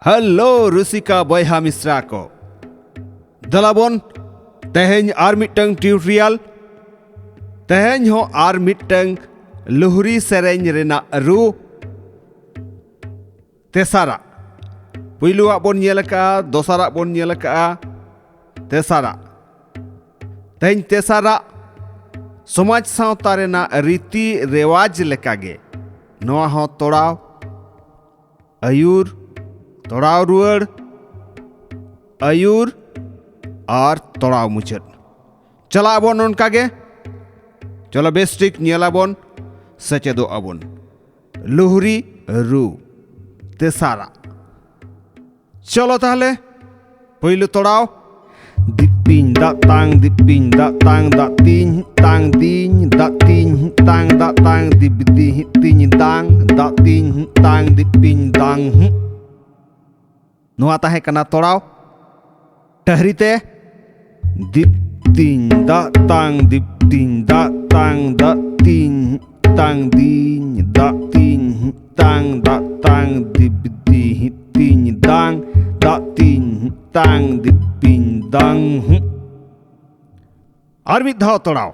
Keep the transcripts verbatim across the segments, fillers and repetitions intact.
Hello ᱨᱩᱥᱤᱠᱟ ᱵᱚᱭᱦᱟ ᱢᱤᱥᱨᱟ ᱠᱚ, ᱫᱮᱞᱟᱵᱚᱱ ᱛᱮᱦᱮᱧ ᱟᱨ ᱢᱤᱫᱴᱟᱝ ᱴᱤᱭᱩᱴᱳᱨᱤᱭᱟᱞ᱾ ᱛᱮᱦᱮᱧ ᱦᱚᱸ ᱟᱨ ᱢᱤᱫᱴᱟᱝ ᱞᱩᱦᱨᱤ ᱥᱮᱨᱮᱧ ᱨᱮᱱᱟᱜ ᱨᱩ᱾ ᱛᱮᱥᱟᱨᱟᱜ᱾ ᱯᱩᱭᱞᱩᱣᱟᱜ ᱵᱚᱱ ᱧᱮᱞ ᱟᱠᱟᱫᱼᱟ, ᱫᱚᱥᱟᱨᱟᱜ ᱵᱚᱱ ᱧᱮᱞ ᱟᱠᱟᱫᱼᱟ, ᱛᱮᱥᱟᱨᱟᱜ᱾ ᱛᱮᱦᱮᱧ ᱛᱮᱥᱟᱨᱟᱜ᱾ ᱥᱚᱢᱟᱡᱽ ᱥᱟᱶᱛᱟ ᱨᱮᱱᱟᱜ ᱨᱤᱛᱤ ᱨᱮᱣᱟᱡᱽ ᱞᱮᱠᱟᱜᱮ ᱱᱚᱣᱟ ᱦᱚᱸ ᱛᱚᱲᱟᱣ, ᱟᱹᱭᱩᱨ, ᱛᱚᱲᱟᱣ ᱨᱩᱣᱟᱹᱲ, ᱟᱹᱭᱩᱨ ᱟᱨ ᱛᱚᱲᱟᱣ ᱢᱩᱪᱟᱹᱫ᱾ ᱪᱟᱞᱟᱜ ᱟᱵᱚᱱ ᱚᱱᱠᱟ ᱜᱮ᱾ ᱪᱚᱞᱚ ᱵᱮᱥ ᱴᱷᱤᱠ ᱧᱮᱞ ᱟᱵᱚᱱ, ᱥᱮᱪᱮᱫᱚᱜ ᱟᱵᱚᱱ᱾ ᱞᱩᱦᱨᱤ ᱨᱩ ᱛᱮᱥᱟᱨᱟᱜ᱾ ᱪᱚᱞᱚ ᱛᱟᱦᱞᱮ ᱯᱳᱭᱞᱳ ᱛᱚᱲᱟᱣ᱾ ᱫᱤᱯᱤᱧ ᱫᱟᱜ ᱛᱟᱝ ᱫᱤᱯᱤᱧ ᱫᱟᱜ ᱛᱟᱝ ᱫᱟᱜ ᱛᱤᱧ ᱛᱟᱝ ᱫᱤᱧ ᱫᱟᱜ ᱛᱤᱧ ᱛᱟᱝ ᱫᱟᱜ ᱛᱟᱝ ᱫᱤᱯ ᱫᱤ ᱛᱤᱧ ᱫᱟᱝ ᱫᱟᱜ ᱛᱤᱧ ᱛᱟᱝ ᱫᱤᱯᱤᱧ ᱫᱟᱝ ᱦᱩᱸ᱾ ᱱᱚᱣᱟ ᱛᱟᱦᱮᱸ ᱠᱟᱱᱟ ᱛᱚᱲᱟᱣ᱾ ᱴᱟᱦᱨᱤ ᱛᱮ᱾ ᱫᱤᱯ ᱛᱤᱧ ᱫᱟᱜ ᱛᱟᱝ ᱫᱤᱯ ᱛᱤᱧ ᱫᱟᱜ ᱛᱟᱝ ᱫᱟᱜ ᱛᱤᱧ ᱛᱟᱝ ᱫᱤᱧ ᱫᱟᱜ ᱛᱤᱧ ᱛᱟᱝ ᱫᱟᱜ ᱛᱟᱝ ᱫᱤᱯ ᱫᱤ ᱛᱤᱧ ᱫᱟᱝ ᱫᱟᱜ ᱛᱤᱧ ᱛᱟᱝ ᱫᱤᱯᱤᱧ ᱫᱟᱝ ᱦᱩᱸ᱾ ᱟᱨ ᱢᱤᱫ ᱫᱷᱟᱣ ᱛᱚᱲᱟᱣ᱾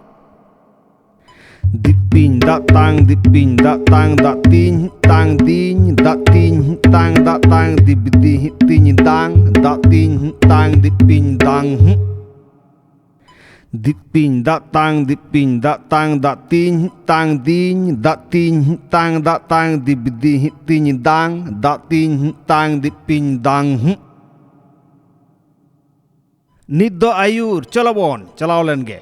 ᱫᱤᱯᱤᱧ ᱫᱟᱜ ᱛᱟᱝ ᱫᱤᱯᱤᱧ ᱫᱟᱜ ᱛᱟᱝ ᱫᱟᱜ ᱛᱤᱧ ᱛᱟᱝ ᱫᱤᱧ ᱫᱟᱜ ᱛᱤᱧ ᱛᱟᱝ ᱫᱟᱜ ᱛᱟᱝ ᱫᱤᱯ ᱫᱤ ᱛᱤᱧ ᱫᱟᱝ ᱫᱟᱜ ᱛᱤᱧ ᱛᱟᱝ ᱫᱤᱯᱤᱧ ᱫᱟᱝ ᱦᱩᱸ᱾ ᱫᱤᱯᱤᱧ ᱫᱟᱜ ᱛᱟᱝ ᱫᱤᱯᱤᱧ ᱫᱟᱜ ᱛᱟᱝ ᱫᱟᱜ ᱛᱤᱧ ᱛᱟᱝ ᱫᱤᱧ ᱫᱟᱜ ᱛᱤᱧ ᱛᱟᱝ ᱫᱟᱜ ᱛᱟᱝ ᱫᱤᱯ ᱫᱤ ᱛᱤᱧ ᱫᱟᱝ ᱫᱟᱜ ᱛᱤᱧ ᱛᱟᱝ ᱫᱤᱯᱤᱧ ᱫᱟᱝ ᱦᱩᱸ᱾ ᱱᱤᱛ ᱫᱚ ᱟᱹᱭᱩᱨ, ᱪᱚᱞᱚ ᱵᱚᱱ ᱪᱟᱞᱟᱣ ᱞᱮᱱ ᱜᱮ᱾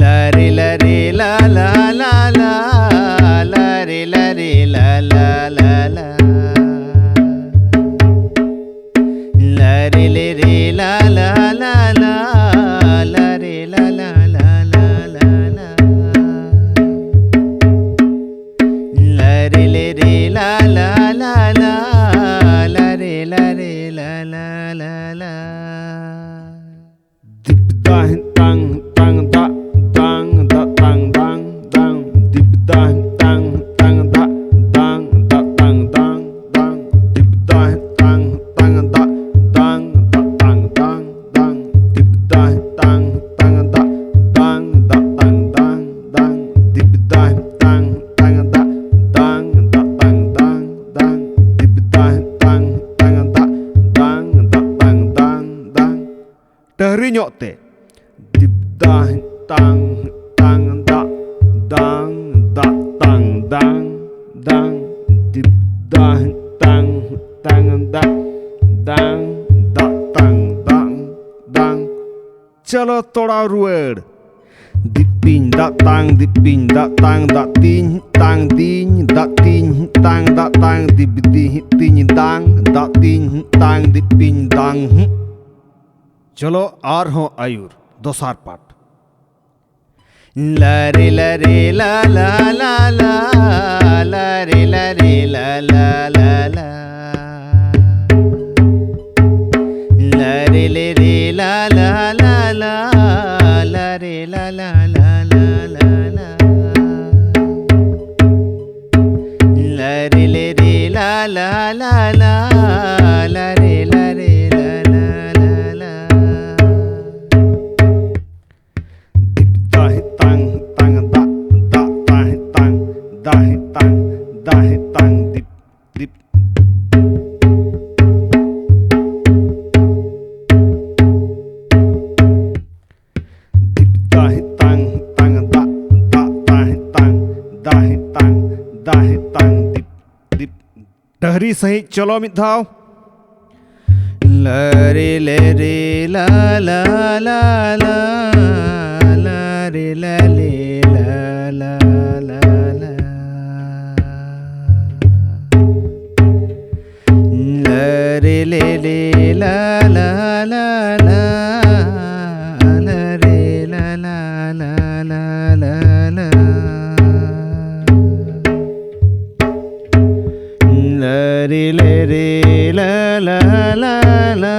ᱞᱟᱨᱮ ᱞᱟᱨᱮ ᱞᱟ ᱞᱟ ᱞᱟ ᱞᱟ, ᱞᱟᱨᱮ ᱞᱟᱨᱮ ᱞᱟ ᱞᱟ ᱞᱟ ᱞᱟ᱾ ᱞᱟᱨᱮ ᱞᱮ ᱨᱮ ᱞᱟ ᱞᱟ ᱞᱟ, ᱞᱟᱨᱮ ᱞᱟ ᱞᱟ ᱞᱟ ᱞᱟ ᱞᱟ ᱞᱟ᱾ ᱞᱟᱨᱮ ᱞᱮ ᱨᱮ ᱞᱟ ᱞᱟ ᱞᱟ, ᱞᱟᱨᱮ ᱞᱟᱨᱮ ᱞᱟ ᱞᱟ ᱞᱟ ᱞᱟ᱾ ᱫᱤᱯ ᱫᱟ ᱦᱤᱸ ᱛᱟᱝ ᱦᱤᱸ ᱛᱟᱝ ᱫᱟᱜ ᱫᱟᱝ ᱫᱟᱜ ᱛᱟᱝ ᱫᱟᱝ ᱫᱟᱝ᱾ ᱫᱤᱯ ᱧᱚᱜ ᱛᱮ᱾ ᱫᱤᱯ ᱫᱟᱦ ᱛᱟᱝ ᱛᱟᱝ ᱫᱟᱜ ᱫᱟᱝ ᱫᱟᱜ ᱛᱟᱝ ᱫᱟᱝ ᱫᱟᱝ ᱫᱤᱯ ᱫᱟᱦ ᱛᱟᱝ ᱛᱟᱝ ᱫᱟᱜ ᱫᱟᱝ ᱫᱟᱜ ᱛᱟᱝ ᱫᱟᱝ ᱫᱟᱝ᱾ ᱪᱚᱞᱚ ᱛᱚᱲᱟᱣ ᱨᱩᱣᱟᱹᱲ᱾ ᱫᱤᱯᱤᱧ ᱫᱟᱜ ᱛᱟᱝ ᱫᱤᱯᱤᱧ ᱫᱟᱜ ᱛᱟᱝ ᱫᱟᱜ ᱛᱤᱧ ᱛᱟᱝ ᱫᱤᱧ ᱫᱟᱜ ᱛᱤᱧ ᱛᱟᱝ ᱫᱟᱜ ᱛᱟᱝ ᱫᱤᱯ ᱫᱤ ᱛᱤᱧ ᱫᱟᱝ ᱫᱟᱜ ᱛᱤᱧ ᱛᱟᱝ ᱫᱤᱯᱤᱧ ᱫᱟᱝ ᱦᱩᱸ᱾ ᱪᱚᱞᱚ ᱟᱨᱦᱚᱸ ᱟᱹᱭᱩᱨ ᱫᱚᱥᱟᱨ ᱯᱟᱴ᱾ ᱞᱟᱨᱮ ᱞᱟᱨᱮ ᱞᱟ ᱞᱟ ᱞᱟ ᱞᱟ, ᱞᱟᱨᱮ ᱞᱟᱨᱮ ᱞᱟ ᱞᱟ ᱞᱟ ᱞᱟ᱾ ᱞᱟᱨᱮ ᱞᱮ ᱨᱮ ᱞᱟ ᱞᱟ ᱞᱟ ᱞᱟ, ᱞᱟᱨᱮ ᱞᱟ ᱞᱟ ᱞᱟ ᱞᱟ ᱞᱟ ᱞᱟ᱾ ᱞᱟᱨᱮ ᱞᱮ ᱨᱮ ᱞᱟ ᱞᱟ ᱞᱟ ᱞᱟ, ᱞᱟᱨᱮ ᱞᱟᱨᱮ ᱞᱟ ᱞᱟ ᱞᱟ ᱞᱟ᱾ ᱫᱤᱯ ᱫᱟᱦᱤ ᱛᱟᱝ ᱛᱟᱝ ᱫᱟᱜ ᱫᱟᱜ ᱛᱟᱦᱤ ᱛᱟᱝ ᱫᱟᱦᱤ ᱛᱟᱝ ᱫᱟᱦᱤ ᱛᱟᱝ ᱫᱤᱯ ᱫᱤᱯ᱾ ᱫᱤᱯ ᱫᱟᱦᱤ ᱛᱟᱝ ᱛᱟᱝ ᱫᱟᱜ ᱫᱟᱜ ᱛᱟᱦᱤ ᱛᱟᱝ ᱫᱟᱦᱤ ᱛᱟᱝ ᱫᱟᱦᱤ ᱛᱟᱝ ᱫᱤᱯ ᱫᱤᱯ᱾ ᱰᱟᱹᱦᱨᱤ ᱥᱟᱺᱦᱤᱡ ᱪᱚᱞᱚ ᱢᱤᱫ ᱫᱷᱟᱣ᱾ ᱞᱟᱨᱮ ᱞᱮ ᱨᱮ ᱞᱟ ᱞᱟ ᱞᱟ, ᱞᱟᱨᱮ ᱞᱟ ᱞᱮ ᱞᱟ ᱞᱟ ᱞᱟ ᱞᱟ᱾ ᱞᱟᱨᱮ ᱞᱮ ᱞᱮ ᱞᱟ ᱞᱟ ᱞᱟ, ᱞᱟᱨᱮ ᱞᱟ ᱞᱟ ᱞᱟ ᱞᱟ ᱞᱟ ᱞᱟ᱾ ᱞᱟᱨᱮ ᱞᱮ ᱨᱮ ᱞᱟ ᱞᱟ ᱞᱟ ᱞᱟ,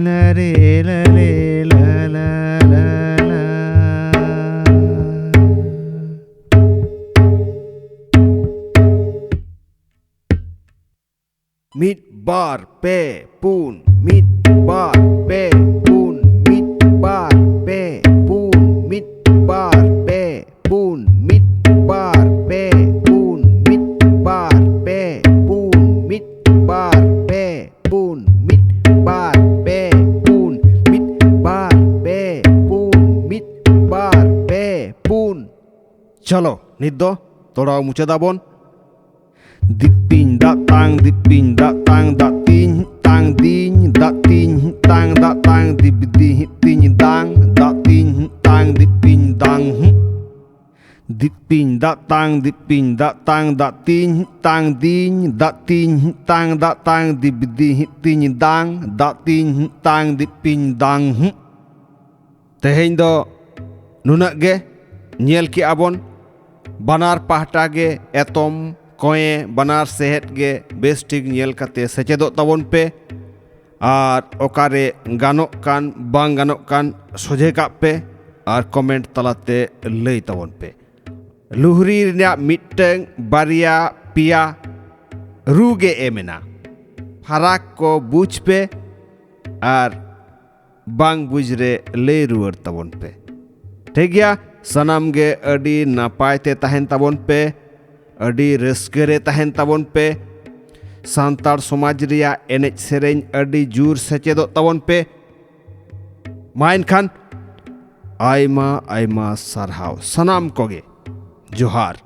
ᱞᱟᱨᱮ ᱞᱟ ᱞᱮ ᱞᱟ ᱞᱟ ᱞᱟ ᱞᱟ᱾ ᱢᱤᱫ ᱵᱟᱨ ᱯᱮ ᱯᱩᱱ, ᱢᱤᱫ ᱵᱟᱨ ᱯᱮ ᱯᱩᱱ, ᱢᱤᱫ ᱵᱟᱨ ᱯᱮ ᱯᱩᱱ, ᱢᱤᱫ ᱵᱟᱨ ᱯᱮ ᱯᱩᱱ, ᱢᱤᱫ ᱵᱟᱨ ᱯᱮ ᱯᱩᱱ, ᱢᱤᱫ ᱵᱟᱨ ᱯᱮ ᱯᱩᱱ, ᱢᱤᱫ ᱵᱟᱨ ᱯᱮ ᱯᱩᱱ, ᱢᱤᱫ ᱵᱟᱨ ᱯᱮ ᱯᱩᱱ, ᱢᱤᱫ ᱪᱚᱞᱚ, ᱱᱤᱛ ᱫᱚ ᱛᱚᱲᱟᱣ ᱢᱩᱪᱟᱹᱫᱟᱵᱚᱱ᱾ ᱫᱤᱯᱤᱧ ᱫᱟᱜ ᱛᱟᱝ, ᱫᱤᱯᱤᱧ ᱫᱟᱜ ᱛᱟᱝ, ᱫᱟᱜ ᱛᱤᱧ ᱛᱟᱝ ᱫᱤᱧ, ᱫᱟᱜ ᱛᱤᱧ ᱛᱟᱝ, ᱫᱟᱜ ᱛᱟᱝ, ᱫᱤᱯ ᱫᱤ ᱛᱤᱧ ᱫᱟᱝ, ᱫᱟᱜ ᱛᱤᱧ ᱛᱟᱝ, ᱫᱤᱯᱤᱧ ᱫᱟᱝ ᱦᱩᱸ᱾ ᱫᱤᱯᱤᱧ ᱫᱟᱜ ᱛᱟᱝ, ᱫᱤᱯᱤᱧ ᱫᱟᱜ ᱛᱟᱝ, ᱫᱟᱜ ᱛᱤᱧ ᱛᱟᱝ ᱫᱤᱧ, ᱫᱟᱜ ᱛᱤᱧ ᱛᱟᱝ, ᱫᱟᱜ ᱛᱟᱝ, ᱫᱤᱯ ᱫᱤ ᱛᱤᱧ ᱫᱟᱝ, ᱫᱟᱜ ᱛᱤᱧ ᱛᱟᱝ, ᱫᱤᱯᱤᱧ ᱫᱟᱝ ᱦᱩᱸ᱾ ᱛᱮᱦᱮᱧ ᱫᱚ ᱱᱩᱱᱟᱹᱜ ᱜᱮ᱾ ᱧᱮᱞ ᱠᱮᱜᱼᱟ ᱵᱚᱱ, ᱵᱟᱱᱟᱨ ᱯᱟᱦᱴᱟ ᱜᱮ ᱮᱛᱚᱢ ᱠᱚᱸᱭᱮ ᱵᱟᱱᱟᱨ ᱥᱮᱦᱮᱫ ᱜᱮ ᱵᱮᱥ ᱴᱷᱤᱠ ᱧᱮᱞ ᱠᱟᱛᱮ ᱥᱮᱪᱮᱫᱚᱜ ᱛᱟᱵᱚᱱ ᱯᱮ᱾ ᱟᱨ ᱚᱠᱟᱨᱮ ᱜᱟᱱᱚᱜ ᱠᱟᱱ ᱵᱟᱝ ᱜᱟᱱᱚᱜ ᱠᱟᱱ ᱥᱚᱡᱷᱮ ᱠᱟᱜ ᱯᱮ ᱟᱨ ᱠᱚᱢᱮᱱᱴ ᱛᱟᱞᱟᱛᱮ ᱞᱟᱹᱭ ᱛᱟᱵᱚᱱ ᱯᱮ᱾ ᱞᱩᱦᱨᱤ ᱨᱮᱱᱟᱜ ᱢᱤᱫᱴᱟᱹᱝ ᱵᱟᱨᱭᱟ ᱯᱮᱭᱟ ᱨᱩ ᱜᱮ ᱮᱢ ᱮᱱᱟ᱾ ᱯᱷᱟᱨᱟᱠ ᱠᱚ ᱵᱩᱡᱽ ᱯᱮ ᱟᱨ ᱵᱟᱝ ᱵᱩᱡᱽ ᱨᱮ ᱞᱟᱹᱭ ᱨᱩᱣᱟᱹᱲ ᱛᱟᱵᱚᱱ ᱯᱮ᱾ ᱴᱷᱤᱠ ᱜᱮᱭᱟ, ᱥᱟᱱᱟᱢ ᱜᱮ ᱟᱹᱰᱤ ᱱᱟᱯᱟᱭ ᱛᱮ ᱛᱟᱦᱮᱱ ᱛᱟᱵᱚᱱ ᱯᱮ, ᱟᱹᱰᱤ ᱨᱟᱹᱥᱠᱟᱹ ᱨᱮ ᱛᱟᱦᱮᱱ ᱛᱟᱵᱚᱱ ᱯᱮ᱾ ᱥᱟᱱᱛᱟᱲ ᱥᱚᱢᱟᱡᱽ ᱨᱮᱭᱟᱜ ᱮᱱᱮᱡ ᱥᱮᱨᱮᱧ ᱟᱹᱰᱤ ᱡᱳᱨ ᱥᱮᱪᱮᱫᱚᱜ ᱛᱟᱵᱚᱱ ᱯᱮ᱾ ᱢᱟ ᱮᱱᱠᱷᱟᱱ ᱟᱭᱢᱟ ᱟᱭᱢᱟ ᱥᱟᱨᱦᱟᱣ ᱥᱟᱱᱟᱢ ᱠᱚᱜᱮ᱾ ᱡᱚᱦᱟᱨ᱾